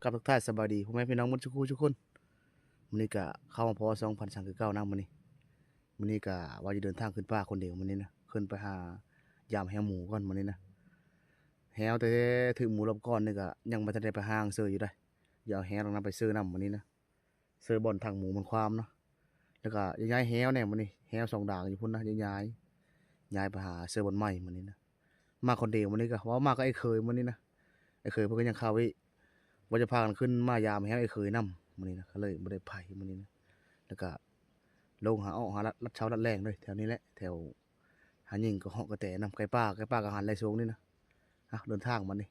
ກັບທັກທາຍສະບາຍດີພໍ່ແມ່ພີ່ນ້ອງໝົດທຸກຜູ້ທຸກຄົນ. ມື້ນີ້ກະເຂົ້າມາພໍ້ສອງພັນສັງຄືເກົ່ານະມື້ນີ້. ມື້ນີ້ກະວ່າຈະເດີນທາງຂຶ້ນປ່າຄົນດຽວມື້ນີ້ນະ, ຂຶ້ນໄປຫາຢາມແຮວໝູກ່ອນມື້ນີ້ນະ. ແຮວແຕ່ຖືກໝູລອບກ່ອນນີ້ກະຍັງບໍ່ທັນໄດ້ໄປຫາເຊີຢູ່ໃດ, ຢາກເອົາແຮວນັ້ນໄປເຊີນຳມື້ນີ້ນະ. ເຊີບ່ອນທັງໝູມັນຄວາມເນາະ. ແລ້ວກະຍ້າຍແຮວແດ່ມື້ນີ້, ແຮວສອງດາງຢູ່ພຸ້ນນະ, ຍ້າຍ ຍ້າຍໄປຫາເຊີບ່ອນໃໝ່ມື້ນີ້ນະ. ມາຄົນດຽວມື້ນີ້ກະ ເວົ້າມາກັບໄອ້ເຂີຍມື້ນີ້ນະ, ໄອ້ເຂີຍເພິ່ນກະຍັງເຂົ້າອີກ, ວ່າຈະພາກັນຂຶ້ນມາຢາມແຮວໄອ້ເຂີຍນຳມື້ນີ້ນະ, ກະເລີຍບໍ່ໄດ້ໄປມື້ນີ້ນະ. ແລ້ວກະລົງຫາເອາະຫາລັດ ລັດເຊົ້າລັດແລງເລີຍ ແຖວນີ້ແຫຼະ, ແຖວ ຫາຍິງກະເຫາະກະແຕນຳ ໄກ່ປ່າ ໄກ່ປ່າກະຫັນໄລ່ໂຊງນີ້ນະ. ເອົາ ເດີນທາງບັດນີ້.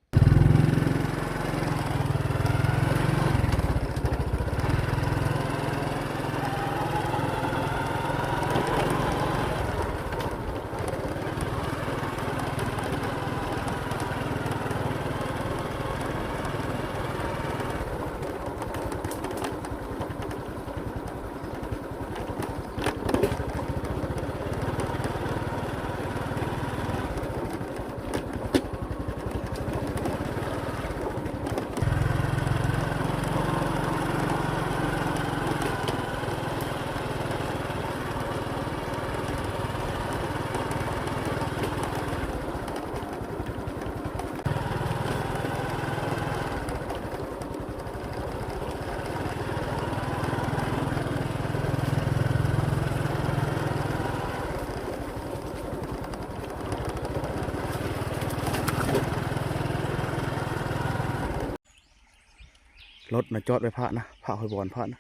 ລົດນະຈອດໄວ້ພະນະ, ພະຫ້ອຍບອນພະນະ,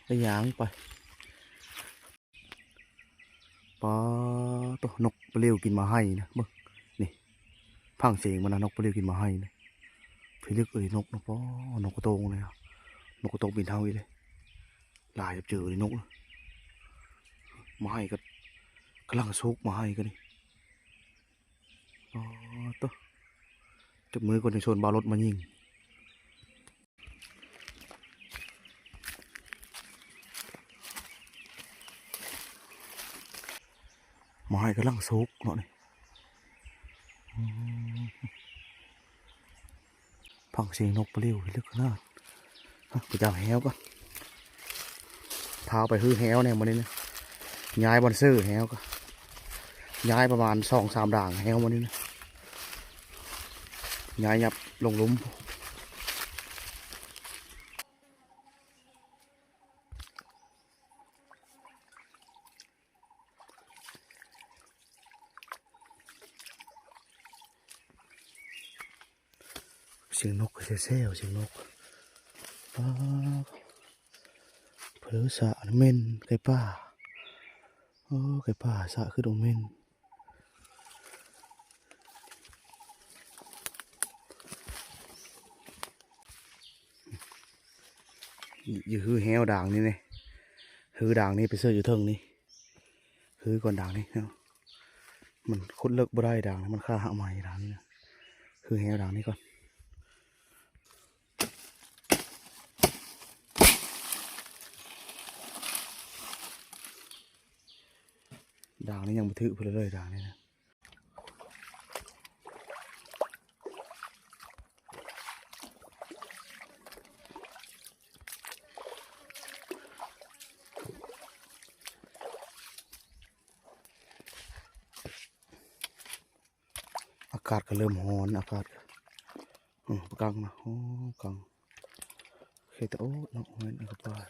ໄດ້ຍ່າງໄປ. ປາໂຕ ນົກປະລິວກິນໝາກໄຮ່ນະ ເບິ່ງ ນີ້ ຟັງສຽງມັນນະ, ນົກປະລິວກິນໝາກໄຮ່ນະ. ພິລຶກເອີຍ ນົກນະ, ປາ ນົກກະໂຕງເລີຍ, ນົກກະໂຕງບິນເທົາອີກເລີຍ, ຫຼາຍຈັບເຈີນີ້ນົກນະ. ໝາກໄຮ່ກະກຳລັງສຸກ, ໝາກໄຮ່ກະນີ້. ອໍ ໂຕ ຈັບມືກ່ອນ ຈະຊົນບ່າວລົດມາຍິງ. ໝາກໄຮ່ກຳລັງສຸກເນາະນີ້. ອືມ ຟັງສຽງນົກປະລິວພິລຶກຂະໜາດ. ຮະ ໄປຈັບແຮວກ່ອນ, ພາໄປຮື້ແຮວແດ່ມື້ນີ້ນະ. ຍ້າຍບ່ອນເຊີແຮວກ່ອນ, ຍ້າຍປະມານສອງສາມດາງແຮວມື້ນີ້ນະ, ຍ້າຍຫຍັບລົງຫຼຸມ. ສຽງນົກແຊວໆ ສຽງນົກ. ປາ ເຜີສະ ເໝັນໄກ່ປ່າ. ໂອ້ ໄກ່ປ່າສະຄືດອກເໝັນ. ຢູ່ ຢູ່ຮືແຮວດາງນີ້ເດ້, ຮືດາງນີ້ໄປເຊີຢູ່ເທິງນີ້. ຮືກ່ອນດາງນີ້ເນາະ, ມັນຂຸດເລິກບໍ່ໄດ້ດາງນີ້, ມັນຄາຫາກໄມ້ດາງນີ້ນະ. ຄືແຮວດາງນີ້ກ່ອນ, ດາງນີ້ຍັງບໍ່ຖືກເພິ່ນເລີຍ ດາງນີ້ນະ. ອາກາດກະເລີ່ມຮ້ອນ, ອາກາດ ອືມ ກາງນະ, ໂອ້ ກາງ ເຄຕະໂອດເນາະ, ແມ່ນອາກາດ.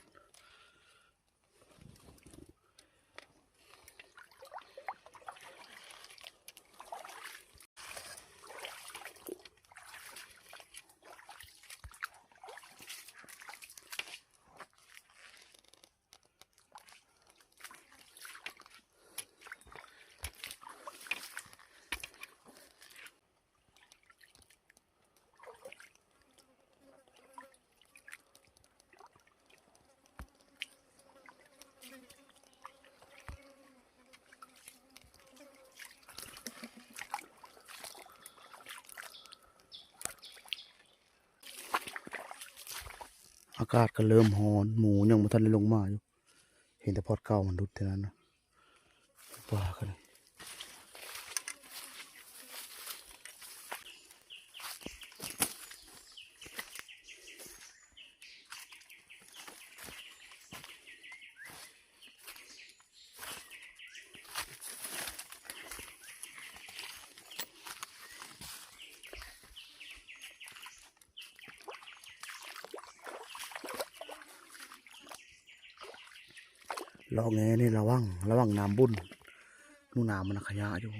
ອາກາດກໍເລີ່ມຮ້ອນ ໝູຍັງບໍ່ທັນໄດ້ລົງມາຢູ່ ເຫັນແຕ່ພອດເກົ່າມັນຫຼຸດເທົ່ານັ້ນນະ ວ່າກັນ. ລອກແງ່ນີ້ລະວັງ ລະວັງນ້ຳບຸນ ໜູນາມັນຂະຫຍະຢູ່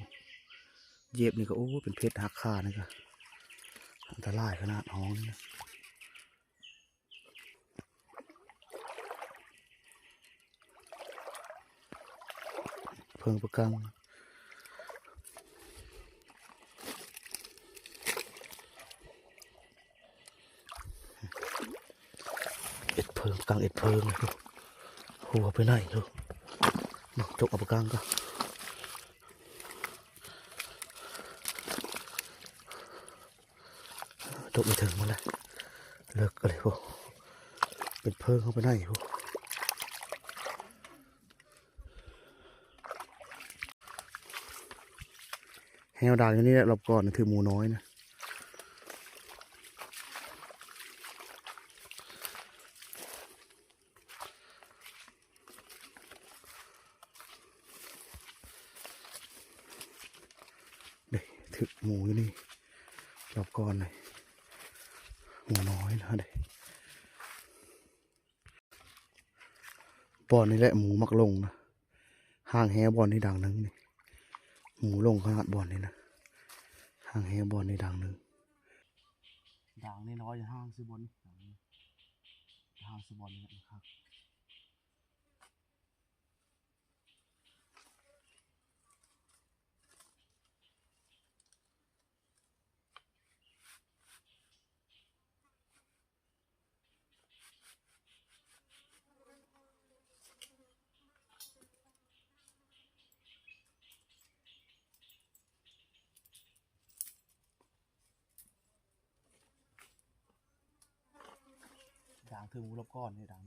ຢຽບນີ້ກໍ ໂອ້ ເປັນເພັດຫັກຂານີ້ກໍ ອັນຕະລາຍຂະໜາດ ຫ້ອງນີ້ນະ. ເພິ່ງປະກັງ ເອັດເພິ່ງ ປະກັງເອັດເພິ່ງ ຫົວໄປໃນ ເບິ່ງ ຈົກເອົາປະກັງກ່ອນ. ຕົກໄປເຖິງພຸ້ນແຫຼະ ເລິກເລີຍພຸ້ນ ເປັນເພີງເຂົ້າໄປໃນພຸ້ນ. ແຮວດາງຢູ່ນີ້ແຫຼະ ລອບກ່ອນນະ ຖືກໝູນ້ອຍນະ. ເດ້ ຖືກໝູຢູ່ນີ້ ລອບກ່ອນນີ້ ໝູນ້ອຍນະເດ້. ບ່ອນນີ້ແຫຼະໝູມັກລົງນະ ຮ່າງແຮວບ່ອນນີ້ດາງໜຶ່ງນີ້ ໝູລົງຂະໜາດບ່ອນນີ້ນະ ຮ່າງແຮວບ່ອນນີ້ດາງໜຶ່ງ. ດາງນ້ອຍໆ ຮ່າງຊື່ບ່ອນນີ້ ຮ່າງຊື່ບ່ອນນີ້ນະ ຄັກ. ດາງຖືກລອບກ່ອນນີ້ດາງ.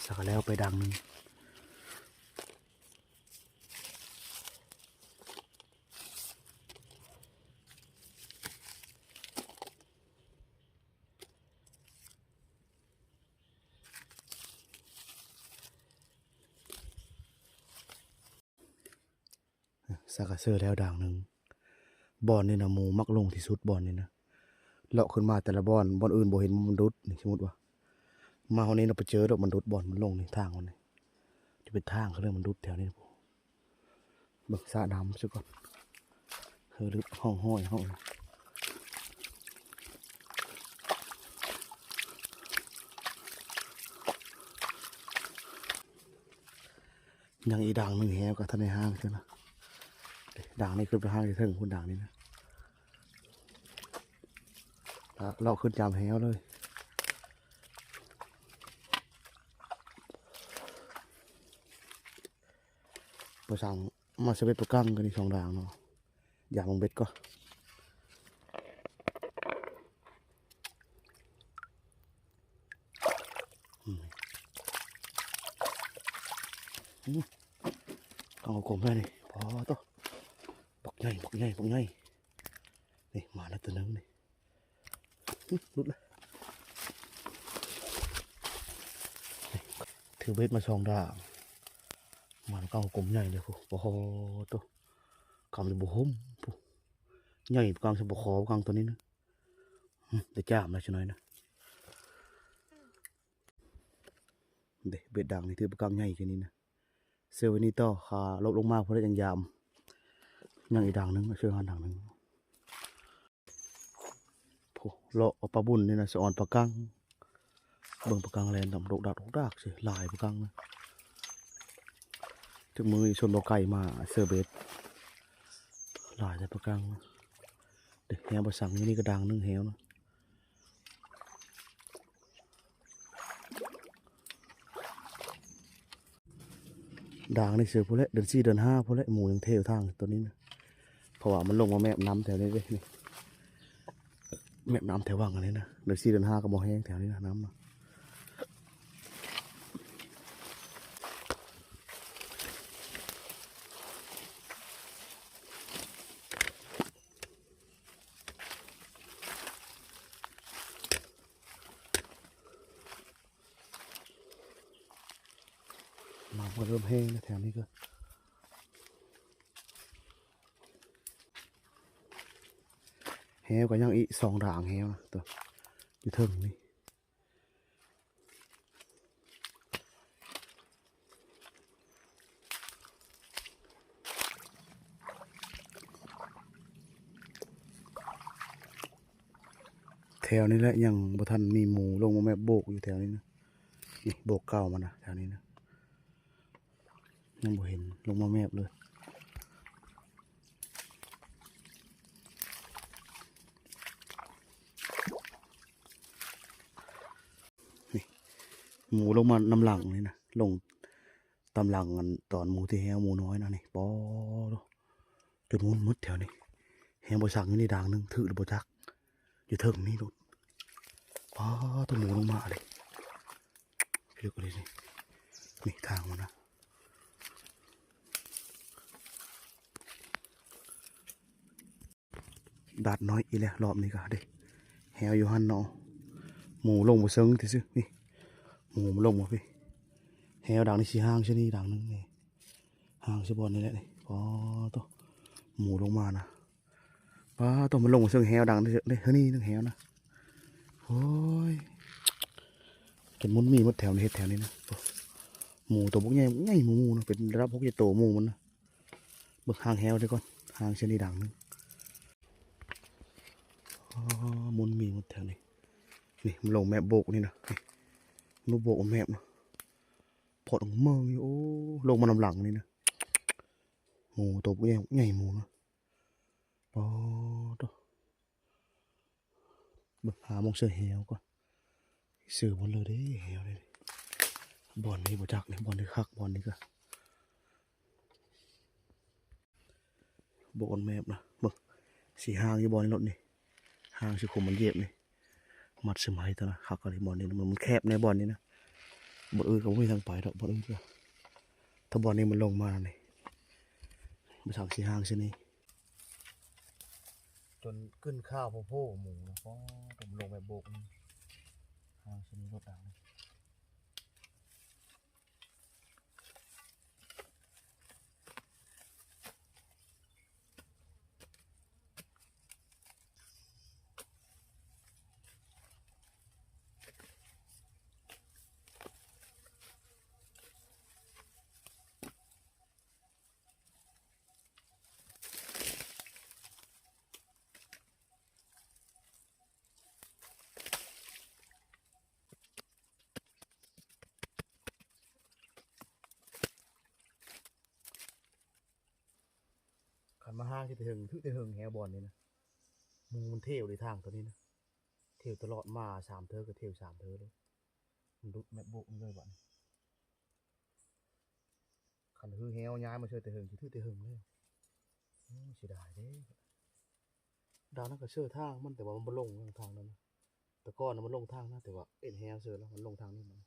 ສາກະແລ້ວໄປດັງໜຶ່ງ. ສາກະເຊີແລ້ວດາງໜຶ່ງ. ບ່ອນນີ້ນະ ໝູມັກລົງທີ່ສຸດ ບ່ອນນີ້ນະ ເລາະຂຶ້ນມາແຕ່ລະບ່ອນ ບ່ອນອື່ນບໍ່ເຫັນມັນດຸດນີ້ ສົມມຸດວ່າ ມາຮອດນີ້ເນາະ ໄປເຈີດອກ ມັນດຸດບ່ອນມັນລົງນີ້ ທາງມັນນີ້ ຈະເປັນທາງ ເຂົາເລີຍມັນດຸດແຖວນີ້. ເບິ່ງສະນ້ຳຊະກ່ອນ ເຮີ ລຶກຮ່ອງຮອຍເຮົາ ຍັງອີກດ່າງໜຶ່ງ ແຫວກໍທັນໄດ້ຫ່າງເທື່ອນະ. ດ່າງນີ້ຂຶ້ນໄປຫ່າງຢູ່ເທິງພຸ້ນ ດ່າງນີ້ນະ ລະເລາະຂຶ້ນຈາມແຫວເລີຍ. ບໍ່ຊ່າງມາສະເວັດປາກັງກັນນີ້ ສອງດ່າງເນາະ. ຢາມເບິ່ງເບັດກ່ອນ. ອືມ ອືມ ກາງກົມແລ້ວນີ້ ປາໂຕ ບັກໃຫຍ່ ບັກໃຫຍ່ ບັກໃຫຍ່. ນີ້ ມາແລ້ວຕົວໜຶ່ງນີ້ ອືມ ຫຼຸດແລ້ວ. ຖືເບັດມາສອງດ່າງ ມາກາງກົມໃຫຍ່ເລີຍພຸ້ນ ປາໂຕ ກຳຢູ່ບໍ່ຫົມພຸ້ນ. ໃຫຍ່ປານກາງ ສະບໍ່ຂໍປານກາງຕົວນີ້ນະ. ອືມ ໄດ້ຈາມແລ້ວຊະໜ້ອຍນະ. ເດ້ ເບັດດ່າງນີ້ຖືປານກາງໃຫຍ່ຊະນີ້ນະ. ເຊີໄວ້ນີ້ຕໍ່ ຂ້າລົບລົງມາພຸ້ນແຫຼະຈັ່ງຢາມ. ຍັງອີກດ່າງໜຶ່ງ ເຊີຫັ້ນດ່າງໜຶ່ງ. ໂອ້ ເລາະເອົາປາບຸນນີ້ນະ ສະອອນປານກາງ. ເບິ່ງປານກາງແລ່ນດຳດົກດັກດົກດັກຊິ ຫຼາຍປານກາງນະ. ຈັກມື້ຊົນບໍ່ໄກມາເຊີເບັດ ຫຼາຍແຕ່ປານກາງ. ເດ້ ແຫວບໍ່ສັງຢູ່ນີ້ກໍດ່າງໜຶ່ງແຫວນະ. ດ່າງນີ້ເຊີພຸ້ນແຫຼະ ເດືອນສີ່ເດືອນຫ້າພຸ້ນແຫຼະ ໝູຍັງເທຢູ່ທາງຕົວນີ້ນະ. ເພາະວ່າມັນລົງມາແມບນ້ຳແຖວນີ້ເດ້ ນີ້ ແມບນ້ຳແຖວວັງອັນນີ້ນະ. ເດືອນສີ່ເດືອນຫ້າກໍບໍ່ແຫ້ງແຖວນີ້ນະ ນ້ຳນະ. ນ້ຳກໍເລີ່ມແຫ້ງແລ້ວແຖວນີ້ກໍ. ແຫວກໍຍັງອີກສອງດ່າງແຫວນະ ຕົວຢູ່ເທິງນີ້. ແຖວນີ້ແຫຼະ ຍັງບໍ່ທັນມີໝູລົງມາແມບໂບກຢູ່ແຖວນີ້ນະ. ນີ້ໂບກເກົ່າມັນນະ ແຖວນີ້ນະ. ຍັງບໍ່ເຫັນລົງມາແມບເລີຍ. ນີ້ ໝູລົງມານຳຫຼັງນີ້ນະ ລົງຕາມຫຼັງອັນຕອນໝູທີ່ແຫວໝູນ້ອຍນະ. ນີ້ ປາໂຕ ຈົນໝົດ ໝົດແຖວນີ້. ແຫວບໍ່ສັງຢູ່ນີ້ດ່າງໜຶ່ງ ຖືກຫຼືບໍ່ຈັກ. ຢູ່ເທິງນີ້ໂລດ. ປາໂຕ ໝູລົງມາເລີຍ ເລິກເລີຍນີ້. ນີ້ທາງມັນນະ ດາດນ້ອຍອີກແລ້ວ ລອບນີ້ກະເດ້. ແຫວຢູ່ຫັ້ນເນາະ ໝູລົງບໍ່ເຊິ່ງຊື່ໆ. ນີ້ ໝູມັນລົງບໍ່ພີ້. ແຫວດ່າງນີ້ຊິຫ່າງຊະນີ້ດ່າງໜຶ່ງນີ້ ຫ່າງຊະບ່ອນນີ້ແຫຼະນີ້. ປາໂຕ ໝູລົງມານະ. ປາໂຕ ມັນລົງມາເຊິ່ງແຫວດັງເດ້ ເດ້ ເຮີ້ ນີ້ໜຶ່ງແຫວນະ. ໂອ້ຍ ຈົນໝຸນໝີ່ໝົດແຖວນີ້ ເຮັດແຖວນີ້ນະ. ໝູໂຕບັກໃຫຍ່ ໃຫຍ່ໝູນະ ເປັນລະດັບຫົກເຈັດໂຕໝູມັນນະ. ເບິ່ງຫ່າງແຫວເດີກ່ອນ ຫ່າງເຊັ່ນນີ້ດັງໜຶ່ງ. ອໍ ໝຸນໝີ່ໝົດແຖວນີ້. ນີ້ ມັນລົງແມບໂບກນີ້ນະ ນີ້ ໜູໂບກແມບນະ ພອດເມີງຢູ່. ໂອ້ ລົງມານຳຫຼັງນີ້ນະ. ໝູໂຕໃຫຍ່ ໃຫຍ່ໝູນະ. ປາໂຕ ເບິ່ງຫາໝ່ອງເຊີແຫວກ່ອນ. ເຊີໝົດເລີຍເດ້ ແຫວເດ້. ບ່ອນນີ້ບໍ່ຈັກນີ້ ບ່ອນນີ້ຄັກ ບ່ອນນີ້ກະບໍ່ອ່ອນແມບນະ. ເບິ່ງຊິຫ່າງຢູ່ບ່ອນນີ້ໂລດນີ້ ຫ່າງຊິຄົມມັນຢຽບນີ້. ມັດຊຶມໃຫ້ຕົວນະ ຄັກອີ່ຫຼີບ່ອນນີ້ນະ. ມັນ ມັນແຄບໃນບ່ອນນີ້ນະ ບ່ອນອື່ນກໍບໍ່ມີທາງໄປດອກ ບ່ອນອື່ນກໍ. ຖ້າບ່ອນນີ້ມັນລົງມານີ້ ບໍ່ຊ່າງຊິຫ່າງຊະນີ້ ຈົນຂຶ້ນຄາວໂພໆ ໝູນະ. ປ້ອ ຕົມລົງແບບໂບກນີ້ ຫ່າງຊະນີ້ໂລດດັງ. ໂ ຫາກິນແຕ່ເຫິງ ຖືກແຕ່ເຫິງແຮວບ່ອນນີ້ນະ. ໝູມັນເທວເດ້ທາງຕົວນີ້ນະ ເທວຕະຫຼອດ ມາສາມເທີກໍເທວສາມເທີເລີຍ. ມັນຫຼຸດແມັບໂບກນີ້ເລີຍບາດນີ້. ຄັນຄືແຮວຍ້າຍມາເຊີແຕ່ເຫິງ ຊິຖືກແຕ່ເຫິງເລີຍ. ໂອ້ ເສຍດາຍເດ້. ດາວນັ້ນກໍເຊີທາງມັນ ແຕ່ວ່າມັນບໍ່ລົງທາງນັ້ນນະ. ແຕ່ກ່ອນນະມັນລົງທາງນັ້ນ ແຕ່ວ່າເອັນແຮວເຊີແລ້ວ ມັນລົງທາງນີ້ມາ.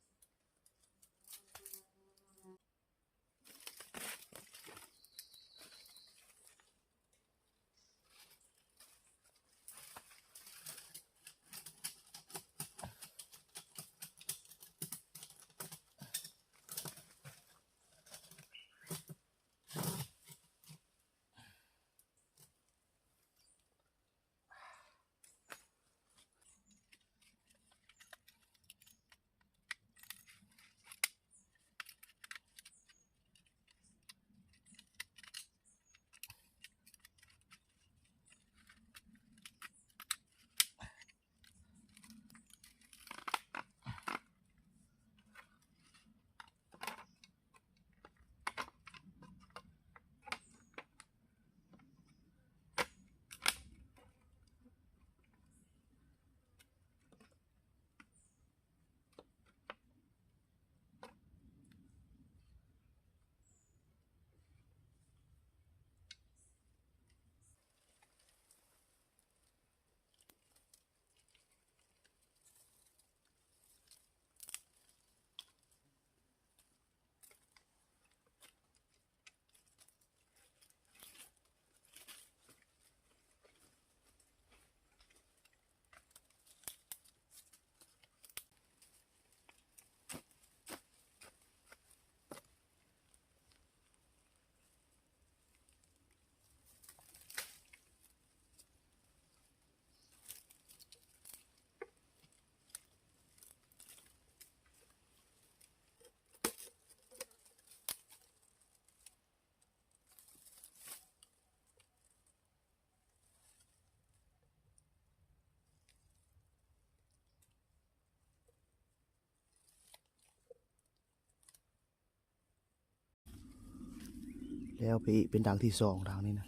ແລ້ວໄປອີກເປັນດາງທີສອງ ດາງນີ້ນະ.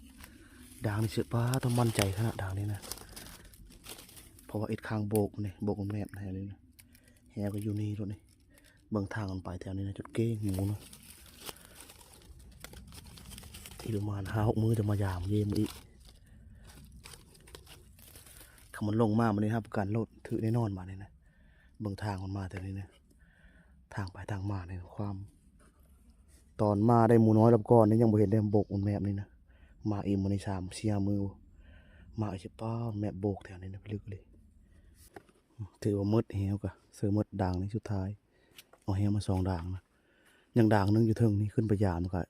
ດາງນີ້ເສຍ ປ້າ ຕ້ອງໝັ້ນໃຈຂະໜາດດາງນີ້ນະ ເພາະວ່າເຮັດຂ້າງໂບກນີ້ ໂບກແມບແຖວນີ້ນະ. ແຮວກໍຢູ່ນີ້ໂລດນີ້. ເບິ່ງທາງມັນໄປແຖວນີ້ນະ ຈົນເກ້ງໝູນະ. ອີກປະມານຫ້າຫົກມື້ຈະມາຢາມເຢ້ມອີກ. ຄັນມັນລົງມາມື້ນີ້ ຮັບປະກັນໂລດ ຖືກແນ່ນອນບາດນີ້ນະ. ເບິ່ງທາງມັນມາແຖວນີ້ນະ ທາງໄປທາງມານີ້ ຄວາມ ຕອນມາໄດ້ໝູນ້ອຍລອບກ່ອນນີ້ຍັງບໍ່ເຫັນເດ້ ໂບກມັນແມບນີ້ນະ. ມາອີກມື້ນີ້ສາມສີ່ມື້ ມາອີກຊິປ້າ ແມບໂບກແຖວນີ້ນະ ພິລຶກເລີຍ. ຖືວ່າໝົດແຮວກະເຊີໝົດດາງນີ້ສຸດທ້າຍ. ເອົາແຮວມາສອງດາງນະ ຍັງດາງໜຶ່ງຢູ່ເທິງນີ້ ຂຶ້ນໄປຢາມກະ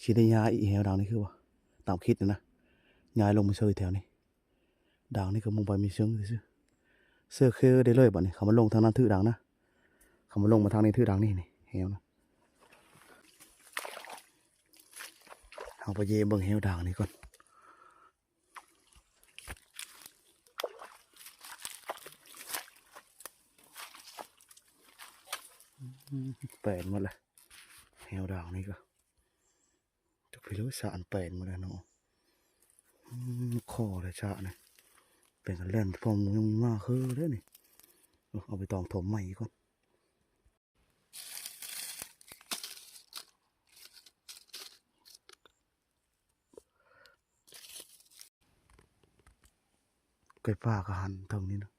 ຊິໄດ້ຍ້າຍອີກແຮວດາງນີ້ຄືວ່າ ຕາມຄິດນະ ຍ້າຍລົງມາເຊີແຖວນີ້. ດາງນີ້ກໍມຸງໄປມີເຊິ່ງຊື່ໆ ເຊີເຄີໄດ້ເລີຍບາດນີ້. ຄັນມັນລົງທາງນັ້ນຖືກດາງນະ ຄັນມັນລົງມາທາງນີ້ຖືກດາງນີ້ ນີ້ແຮວນະ. ເຮົາໄປເຢ້ມເບິ່ງແຮວດາງນີ້ກ່ອນ. ອືມ ແປນໝົດແລ້ວ ແຮວດາງນີ້ກໍ ຈັກໄປເລີຍ ສານແປນໝົດແລ້ວເນາະ. ອືມ ຂໍແລ້ວຊະນີ້ ເປັນກັນແລ່ນ ພໍ່ໝູຍັງມີມາຄືເດ້ນີ້. ເອົາໃບຕອງຖົມໃໝ່ອີກກ່ອນ. ໄກ່ປ່າກໍຫັນເທິງນີ້ນະ.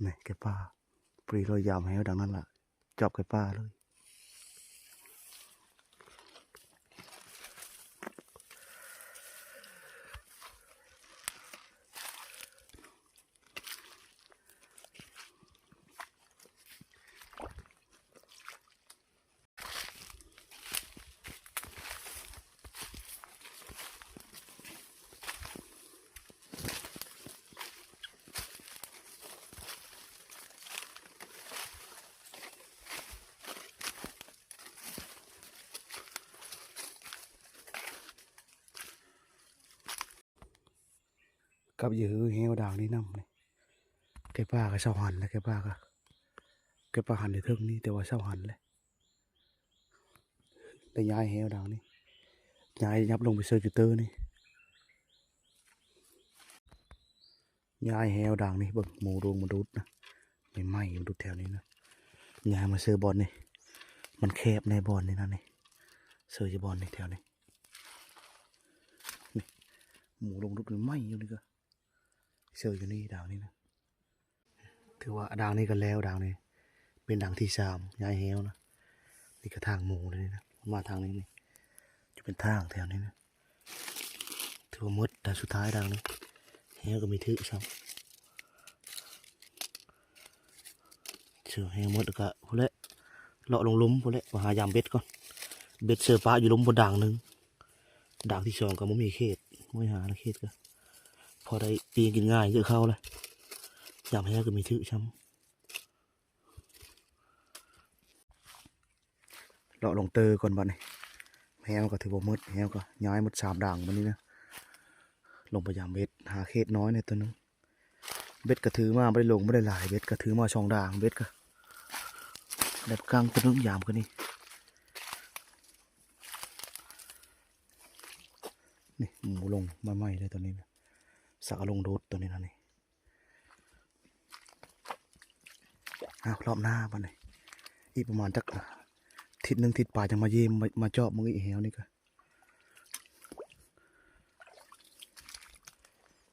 ນີ້ໄກ່ປ່າ ປຣີລອຍຢາມແຮວດາງນັ້ນລະ ຈອບໄກ່ປ່າເລີຍ. ກັບຢາຮືແຮວດາງນີ້ນຳນີ້. ໄກ່ປ່າກໍເຊົາຫັນແລ້ວ ໄກ່ປ່າກໍ ໄກ່ປ່າຫັນຢູ່ເທິງນີ້ ແຕ່ວ່າເຊົາຫັນແລ້ວ. ໄດ້ຍ້າຍແຮ້ວດາງນີ້ ຍ້າຍຍັບລົງໄປເຊີຈຸເຕີນີ້ ຍ້າຍແຮ້ວດາງນີ້. ເບິ່ງ ໝູດົງມະດຸດນະ ໃໝ່ໆ ມະດຸດແຖວນີ້ນະ ຍ້າຍມາເຊີບ່ອນນີ້ ມັນແຄບແດ່ບ່ອນນີ້ນະນີ້ ເຊີຢູ່ບ່ອນນີ້ ແຖວນີ້ ນີ້ ໝູດົງມະດຸດໃໝ່ຢູ່ນີ້ກະ ເຊີຢູ່ນີ້ດາງນີ້ນະ. ຖືວ່າດາງນີ້ກະແລ້ວ ດາງນີ້ເປັນດາງທີສາມ ຍ້າຍແຮ້ວນະ. ນີ້ກະທາງໝູເລີຍນະ ມາທາງນີ້ນີ້ ຈະເປັນທາງແຖວນີ້ນະ. ຖືວ່າໝົດ ດາງສຸດທ້າຍດາງນີ້ ແຮ້ວກະມີຖືກຊ້ຳ. ເຊີແຮ້ວໝົດກະພຸ້ນແຫຼະ ເລາະລົງລຸ່ມພຸ້ນແຫຼະ ໄປຫາຢາມເບັດກ່ອນ. ເບັດເຊີປະຢູ່ລຸ່ມພຸ້ນດາງໜຶ່ງ ດາງທີສອງກະບໍ່ມີເຂດ ບໍ່ມີຫາເຂດກະພໍໄດ້ປີ້ງກິນງ່າຍ ເຍອະເຂົ້າລະ ຢາມແຮ້ວກະມີຖືກຊ້ຳ. ເລາະລົງເຕີກ່ອນບັດນີ້ ແຮ້ວກະຖືວ່າໝົດ ແຮ້ວກະຍ້າຍໝົດສາມດາງບັດນີ້ນະ. ລົງໄປຢາມເບັດ ຫາເຂດນ້ອຍແດ່ຕົວໜຶ່ງ. ເບັດກະຖືມາບໍ່ໄດ້ລົງ ບໍ່ໄດ້ຫຼາຍ ເບັດກະຖືມາສອງດາງ ເບັດກະໄດ້ປາກັງຕົວໜຶ່ງ ຢາມກະນີ້. ນີ້ໝູລົງມາໃໝ່ເລີຍຕົວນີ້ນະ ສາກອາລົງໂດດຕົວນີ້ນະນີ້. ອ້າວ ຮອບໜ້າບັດນີ້ ອີກປະມານຈັກທິດໜຶ່ງທິດປາຍ ຈັ່ງມາເຢ້ຽມ ມາ ມາຈອບເບິ່ງອີກແຮ້ວນີ້ກະ.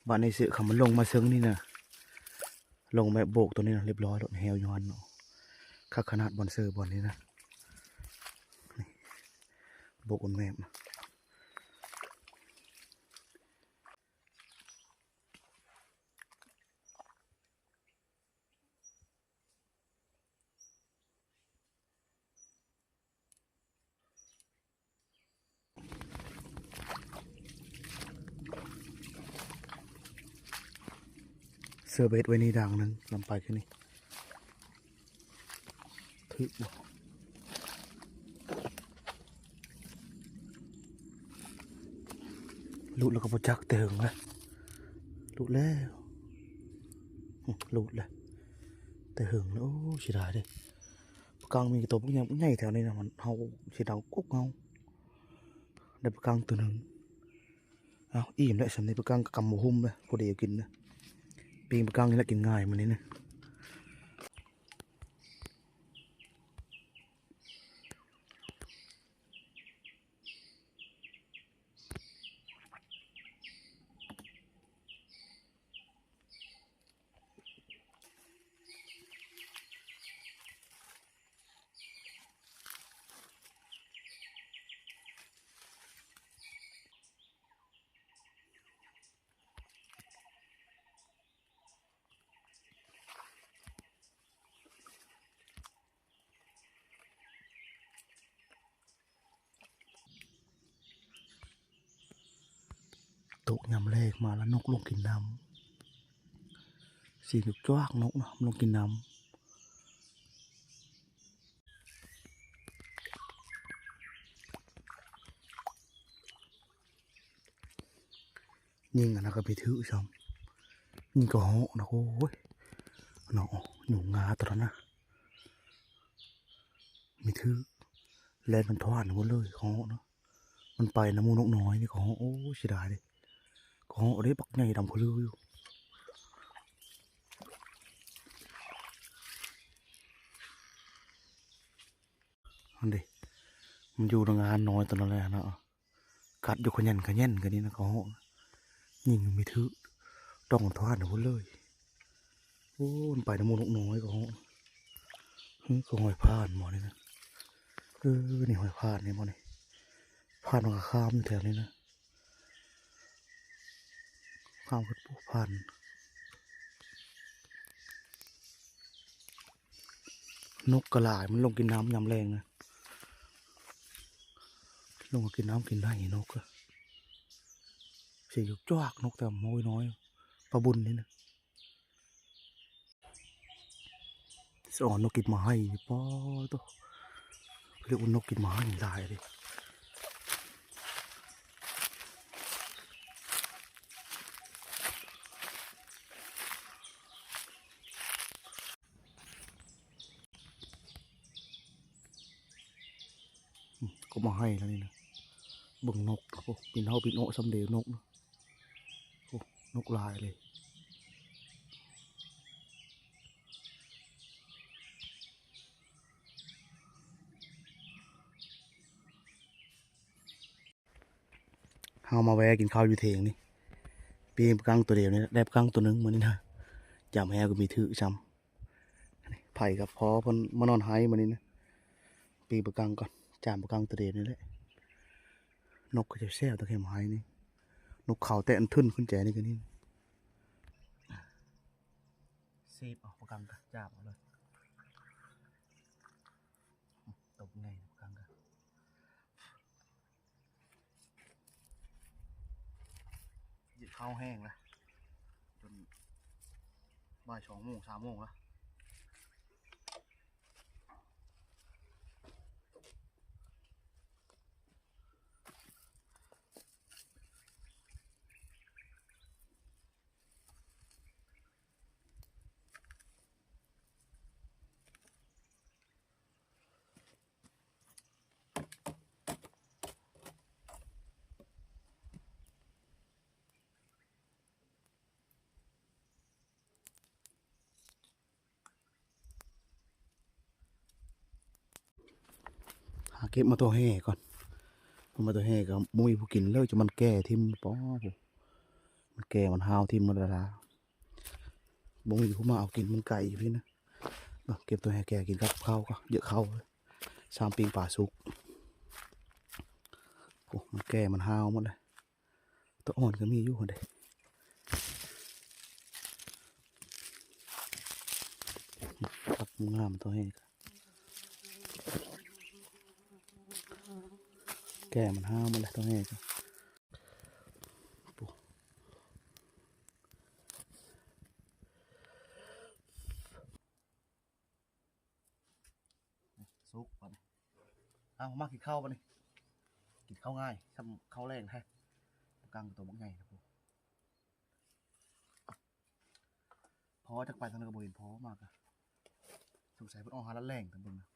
ບາດນີ້ເສື້ອຄຳມັນລົງມາເຊິ່ງນີ້ນະ ລົງແບບໂບກຕົວນີ້ນະ ລຽບຮ້ອຍໂລດ ແຮ້ວຢູ່ຫັ້ນເນາະ. ຄັກຂະໜາດບ່ອນເຊີບ່ອນນີ້ນະ ນີ້ ໂບກອັນແມບ. ເຊີເບັດໄວ້ນີ້ດາງໜຶ່ງ ລຳໄປຄືນີ້ ຖືກບໍ່? ຫຼຸດແລ້ວກະບໍ່ຈັກ ແຕ່ເຫິງແລ້ວ ຫຼຸດແລ້ວ ຫຼຸດແລ້ວ ແຕ່ເຫິງແລ້ວ. ໂອ້ ເສຍດາຍເດ້ ປາກັງມີໂຕບັກໃຫຍ່ ບັກໃຫຍ່ແຖວນີ້ນະ ມັນເຮົາ ສຽງດັງກຸກເຮົາ ໄດ້ປາກັງໂຕໜຶ່ງ. ເອົ້າ ອີ່ມແລ້ວ ສ່ຳນີ້ປາກັງກະກຳບໍ່ຫຸ້ມເດ້ ພໍດີກິນເດ້. ປີ້ງປາກັງນີ້ລະກິນງ່າຍມື້ນີ້ນະ. ຕົກຍາມແລງມາລະ ນົກລົງກິນນ້ຳ ສຽງຈວກໆ ນົກນະ ມັນລົງກິນນ້ຳ. ຍິງອັນນັ້ນກະມີຖືກຊ້ຳ ຍິງກະເຫາະນະ. ໂອ້ຍ ເນາະ ຍຸງງາຕົວນັ້ນນະ ມີຖືກ ແລ່ນມັນທວນໝົດເລີຍ ກະເຫາະນະ. ມັນໄປນຳໝູນົກນ້ອຍນີ້ ກະເຫາະ. ໂອ້ຍ ເສຍດາຍເດ້ ກະເຫາະເດ້ ບັກໃຫຍ່ດຳຂະລືຢູ່. ຫັ້ນເດ້ ມັນຢູ່ໃນງານ້ອຍຕົວນັ້ນແຫຼະເນາະ ກັດຢູ່ຂະແໜ້ນຂະແໜ້ນກະນີ້ນະ ກະເຫາະ ຍິງມີຖືກ ຕ້ອງທວນພຸ້ນເລີຍ. ໂອ້ ມັນໄປນຳໝູນົກນ້ອຍ ກະເຫາະ. ຫື ກະຮອຍຜ່ານບໍ່ນີ້ນະ? ເອີ ນີ້ຮອຍຜ່ານນີ້ບໍ່ນີ້? ຜ່ານມັນກະຂ້າມຢູ່ແຖວນີ້ນະ. ຂ້າມຂຶ້ນພູພັນ ນົກກະຫຼາຍ ມັນລົງກິນນ້ຳຍາມແລງນະ ລົງມາກິນນ້ຳກິນໄຮ່ນົກ. ສຽງຈວກໆ ນົກແຕ່ໂມຍນ້ອຍ ປາບຸນນີ້ນະ. ສະອອນນົກກິນໝາກໄຮ່ນີ້ ປາໂຕ ເຂົາເອີ້ນວ່ານົກກິນໝາກໄຮ່ຫຼາຍເດ້. ອືມ ກໍມາໃຫ້ແລ້ວນີ້ນະ. ເບິ່ງນົກ ໂອ້ ປິ່ນເຮົາປິ່ນໂອະຊ່ຳເດ ນົກນະ. ໂອ້ ນົກຫຼາຍເລີຍ. ເຮົາມາແວ່ກິນເຂົ້າຢູ່ເຖງນີ້ ປີ້ງປາກັງໂຕດຽວນີ້ແຫຼະ ໄດ້ປາກັງໂຕໜຶ່ງມື້ນີ້ນະ. ຈາມແຮວກໍມີຖືກຊ່ຳ ໄຜກັບພໍ່ເພິ່ນມານອນໄຮ່ມື້ນີ້ນະ. ປີ້ງປາກັງກ່ອນ ຈາມປາກັງໂຕດຽວນີ້ແຫຼະ. ນົກກໍຈະແຊວຕະເຂັມໄຮນີ້ ນົກເຂົາແຕ່ອັນທຶນຂຶ້ນແຈນີ້ກໍນີ້ ຊີບເອົາປາກັງກະຈາມເອົາເລີຍ. ຕົກໃຫຍ່ປາກັງກະ ເຮັດເຂົ້າແຫ້ງລະ ຈົນບ່າຍສອງໂມງ ສາມໂມງລະ. ຫາເກັບມາຕໍ່ແຮ່ກ່ອນ ມາຕໍ່ແຮ່ກໍບໍ່ມີຜູ້ກິນເລີຍ ຈະມັນແກ່ຖິ້ມ ປໍ້ ມັນແກ່ມັນຫ້າວຖິ້ມໝົດລະລາ. ບໍ່ມີຜູ້ມາເອົາກິນ ມັນໄກຢູ່ພີ້ນະ. ເກັບຕົວແຮ່ແກ່ກິນກັບເຂົ້າກໍເຍາະເຂົ້າ ຊາມປີ້ງປາສຸກ. ໂອ້ ມັນແກ່ມັນຫ້າວໝົດເລີຍ. ຕົວອ່ອນກໍມີຢູ່ເດ້ ຄັກງາມຕົວແຮ່ ແກ່ມັນຫ້າວໝົດແລ້ວຕົວແຮ່. ສຸກບາດນີ້ ເອົາມາກິນເຂົ້າບາດນີ້ ກິນເຂົ້າງ່າຍຊ່ຳເຂົ້າແລງແທ້. ປາກັງໂຕບັກໃຫຍ່ນະ ພໍຈັກໄປທາງໃດກໍບໍ່ເຫັນ ພໍມາກະ ສົງໄສເພິ່ນອອກຫາລັດແລງ ຕາເບິ່ງນະ.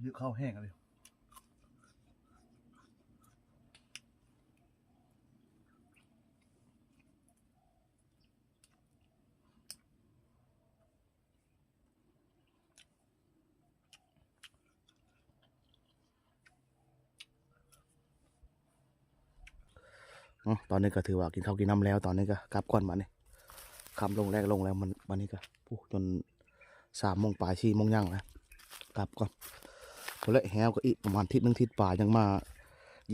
ເຍາະເຂົ້າແຫ້ງເລີຍ. ເນາະ ຕອນນີ້ກໍຖືວ່າກິນເຂົ້າກິນນ້ຳແລ້ວ ຕອນນີ້ກໍກັບກ່ອນບາດນີ້. ຄ່ຳລົງແລງລົງແລ້ວ ມັນ ບາດນີ້ກໍ ໂອ້ ຈົນສາມໂມງປາຍ ສີ່ໂມງຫຍັງແລ້ວ ກັບກ່ອນ. ພຸ້ນແຫຼະ ແຮ້ວກໍອີກປະມານທິດໜຶ່ງທິດປາຍ ຍັງມາ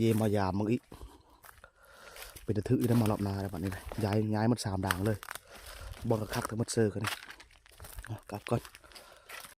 ຢ້ຽມມາຢາມເບິ່ງອີກ. ເປັນຕາຖືກຢູ່ນຳ ມາລອບໜ້າແລ້ວ ບາດນີ້ ຍ້າຍ ຍ້າຍໝົດສາມດາງເລີຍ. ບ່ອນຄັກໆ ທັງໝົດເຊີກັນ ເອົາ ກັບກ່ອນ.